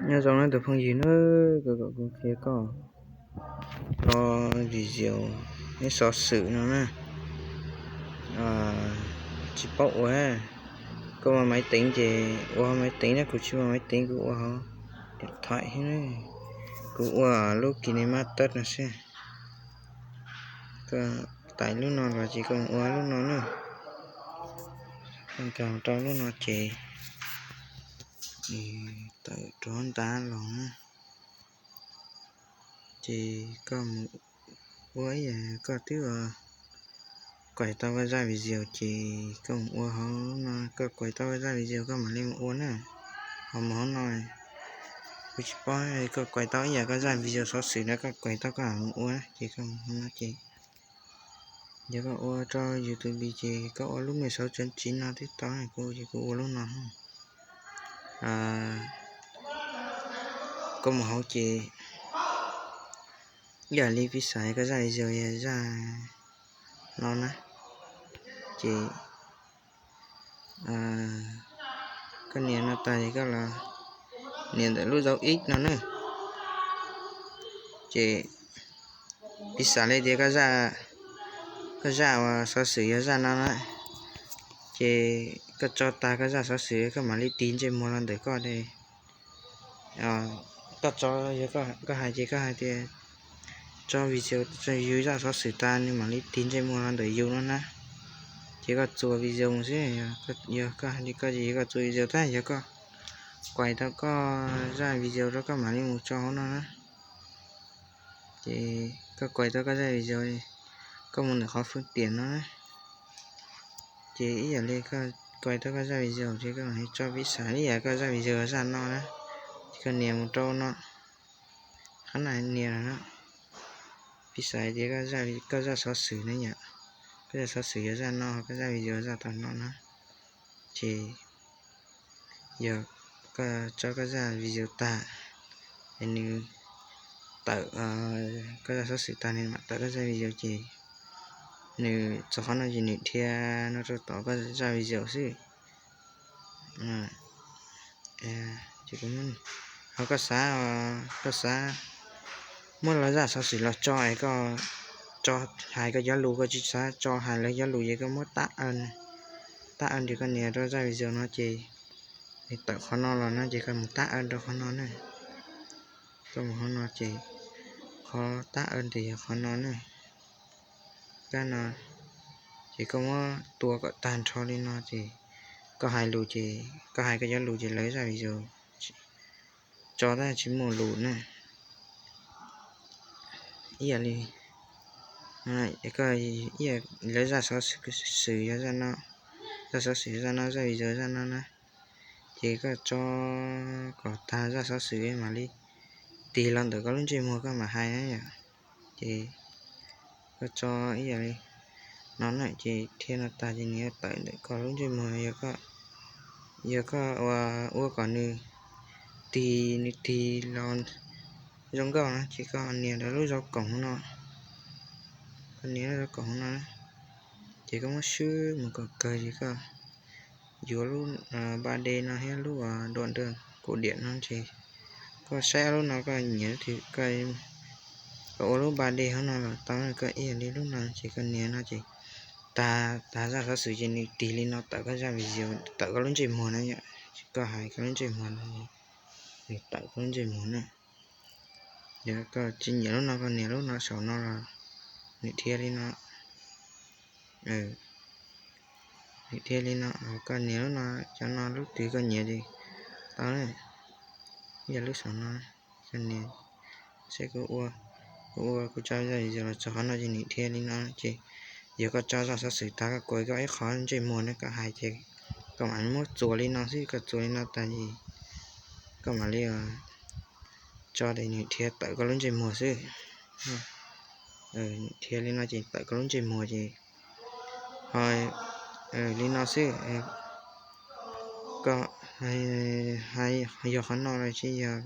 Nyob zoo na tus phooj ywg na, kuv kom kuv qhia koj lo video ib xov xwm no na, tsis paub ua. Koj muaj maiv teev ces ua hauv maiv teev na, kuv tsis muaj maiv teev kuv ua hauv diam thaim xwb. Kuv ua lub KineMaster no xwb. Koj tais lub no los ces koj mus ua lub no na. Koj nkag rau lub no ces tawm rov nrad los na, ces koj mus ua ib yam koj twb kuaim tau koj zaj video ces koj mus ua hauv no, koj kuaim tau koj zaj video koj mam li mus ua na. Ho mus hauv no, kuv tsis paub, koj kuaim tau ib yam koj zaj video xov xwm na, koj kuaim tau koj mam mus ua na, ces koj mus hauv no ces yog koj ua rau YouTube ces koj ua lub me sauv tsev tsiv no twb tau, kuv ces kuv ua lub no. Koj mus hauv ces yam li piv xam koj zaj video yog zaj no na, ces koj nias no tag ces koj los nias ntawm lub dấu X no na. Ces piv xam li tias koj zaj uas xov xwm yog zaj no na, ces koj tso tag koj zaj xov xwm koj mam li tig ntsej muag los ntawm koj. Koj tso, yog koj hais ces koj hais tias tso video, tso yus zaj xov xwm tas nws mam li tig ntsej muag los ntawm yus no na. Ces koj txuas video mus xwb, yog koj hais li koj ces yog koj txuas video tag, yog koj kuaim tau koj zaj video rau koj mam li mus tso hauv no na. Ces koj kuaim tau koj zaj video, koj mus ntawm qhov fwj tiam no na. Ces ib yam li koj kuaim tau koj zaj video ces koj mam li tso piv xam ib yam koj zaj video zaj no na. Ces koj nias mus rau no, qhov no nias no, piv xam tias koj zaj xov xwm na yom, koj zaj xov xwm yog zaj no, koj zaj video zaj tom no na. Ces yog koj tso koj zaj video tag, es nws tawm koj zaj xov xwm tag nws mam tawm koj zaj video ces nws txog qhov no ces nws dhia no rau tom koj zaj video xwb. Ho koj xav, koj xav muab lawv zaj xov xwm los tso es koj tso hais koj cov lus, koj tsis xav tso hais lawv cov lus ces koj muab tab, tab ntawm koj nias rau zaj video no ces nws tawm qhov no los no ces koj mus tab rau qhov no na. Koj mus qhov no ces qhov tab ntawm yog qhov no na. Kab no ces koj muab tua kom tag nrho li no ces koj hais lus ces koj hais koj cov lus ces lawv zaj video tso tab tsis muaj lus na. Ib yam li lawv zaj xov xwm yog zaj no, zaj xov xwm zaj no, zaj video zaj no na. Ces koj tso kom tag zaj xov xwm mam li tig los ntawm koj lub ntsej muag koj mam hais na yom. Ces koj tso ib yam li no na ces dhia no tag ces nws yuav tawm ntawm koj lub ntsej muag. Yog koj ua, ua kom nws tig, nws tig los zoo nkauj na ces koj nias rau lub zau koom no, koj nias lub zau koom no na. Ces koj muab swb mus kom kawg ces koj yuav lub ba D no thiab lub dua nrag kuv diam no ces koj saib ob lub no koj nyiam, koj ua lub ba D hauv no los tau, koj ib yam li lub no ces koj nias no ces tag, tag zaj xov xwm ces nws tig li no tawm koj zaj video, tawm koj lub ntsej muag na yom. Koj hais koj lub ntsej muag no, nws tawm koj lub ntsej muag na. Yog koj tsis nyiam lub no koj nias lub no saum no los nws dhia li no. Nws dhia li no, koj nias lub no, cov no lub twg koj nyiam ces tau na. Yog lub saum no, koj nias, saib kuv ua, kuv ua kuv tso zaj video los txog qhov no ces nws dhia li no ces yog koj tso zaj xov xwm tag koj kuav koj ib qho ntsej muag na koj hais ces koj mam muab txuas li no xwb, koj txuas li no tas ces koj mam li tso ces nws dhia tawm koj lub ntsej muag xwb. Dhia li no ces tawm koj lub ntsej muag ces ho li no xwb. Koj hais yog qhov no los tsis yog,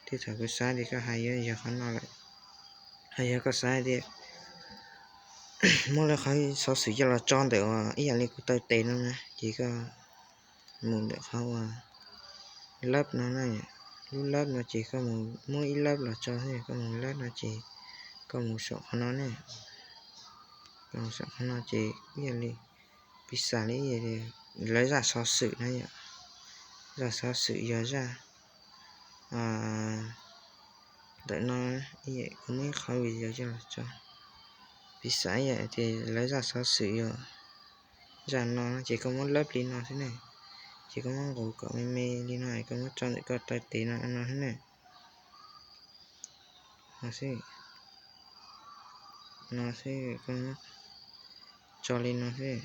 tej thaum kuv xav tias koj hais yog qhov no lawm. Hais yog koj xav hais tias muab lawv qhov xov xwm coj los tso ntawm uas ib yam li kuv taw tes no na ces koj mus ntawm qhov uas lab no na, lub lab no ces koj mus muab ib lab los tso xwb, koj mus lab no ces koj mus saum qhov no ne, koj mus saum qhov no ces ib yam li piv xam li lawv zaj xov xwm na yom, zaj xov xwm yog zaj ntawm no, kuv muab ib qhov video coj los tso, piv xam ib yam tias lawv zaj xov xwm yog zaj no ces koj muab lab li no xwb ne, ces koj muab nqus kom me me li no, koj muab tso ntawm koj taw tes no no xwb ne, no xwb, no xwb, koj muab tso li no xwb.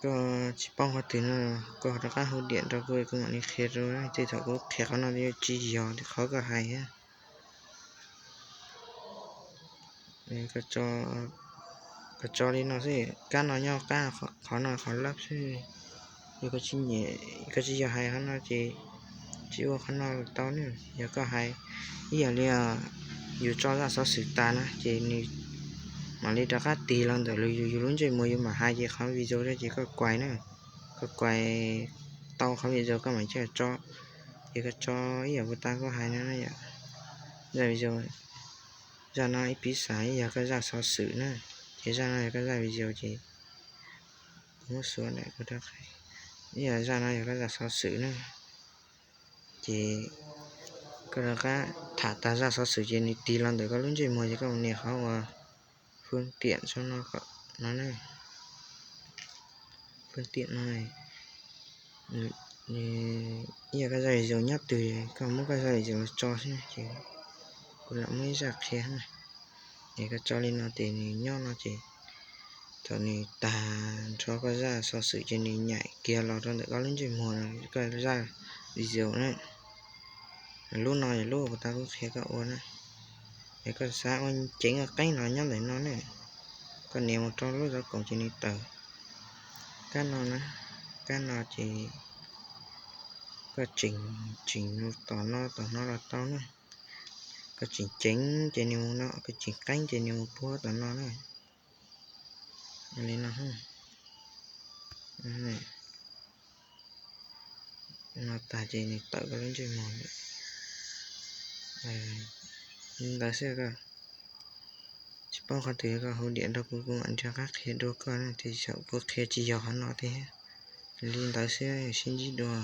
Koj tsis paub qhov twg no, koj rov qab hu diam rau kuv, kuv mam li qhia rau. Tej thaum kuv qhia qhov no yuav tsis yog qhov koj hais. Koj tso li no xwb, kab no nyob qab qhov no qhov lab xwb. Yog koj tsis nyiam, koj tsis yog hais qhov no ces tsis ua qhov no tau ne. Yog koj hais ib yam li yus tso zaj xov xwm tas na ces nws mam li rov qab tig los ntawm yus, yus lub ntsej muag yus mam hais ces qhov video ces koj kuais na, koj kuais tau qhov video koj mam coj tso. Ces koj tso ib yam puas tas koj hais no na yom. Zaj video, zaj no ib piv xam ib yam koj zaj xov xwm na, ces zaj no yog koj zaj video ces kuv muab xuav ntawm kuv rau qhia, ib yam zaj no yog koj zaj xov xwm na, ces koj rov qab tham tas zaj xov xwm ces nws tig los ntawm koj lub ntsej muag ces koj mus nias qhov uas fwj tiam no, no ne, fwj tiam no, ib yam koj zaj video nyob twg koj muab koj zaj video los tso xwb ces kuv lam muab ib zaj qhia na. Es koj tso li no ces nws nyob no ces thaum nws tag nrho koj zaj xov xwm ces nws nyaim kiag los rau ntawm koj lub ntsej muag no koj zaj video na. Lub no yog lub uas kuv tau kuj qhia koj ua na. Es koj xav ua ceev ua qeeb los nyob ntawm no ne, koj nias mus rau lub zov koom ces nws tawm. Kab no na, kab no ces koj tseem, tseem mus tom no tom no los tau na. Koj tseem ceev ces nws mus no, koj tseem qeeb ces nws mus puag tom no na. Li no, no tag ces nws tawm koj lub ntsej muag. Li ntawd xwb, koj tsis paub qhov twg koj hu diam rau kuv, kuv mam rov qab qhia dua koj na, tiam sis kuv qhia tsis yog qhov no thiab. Li ntawd xwb, sib ntsib dua.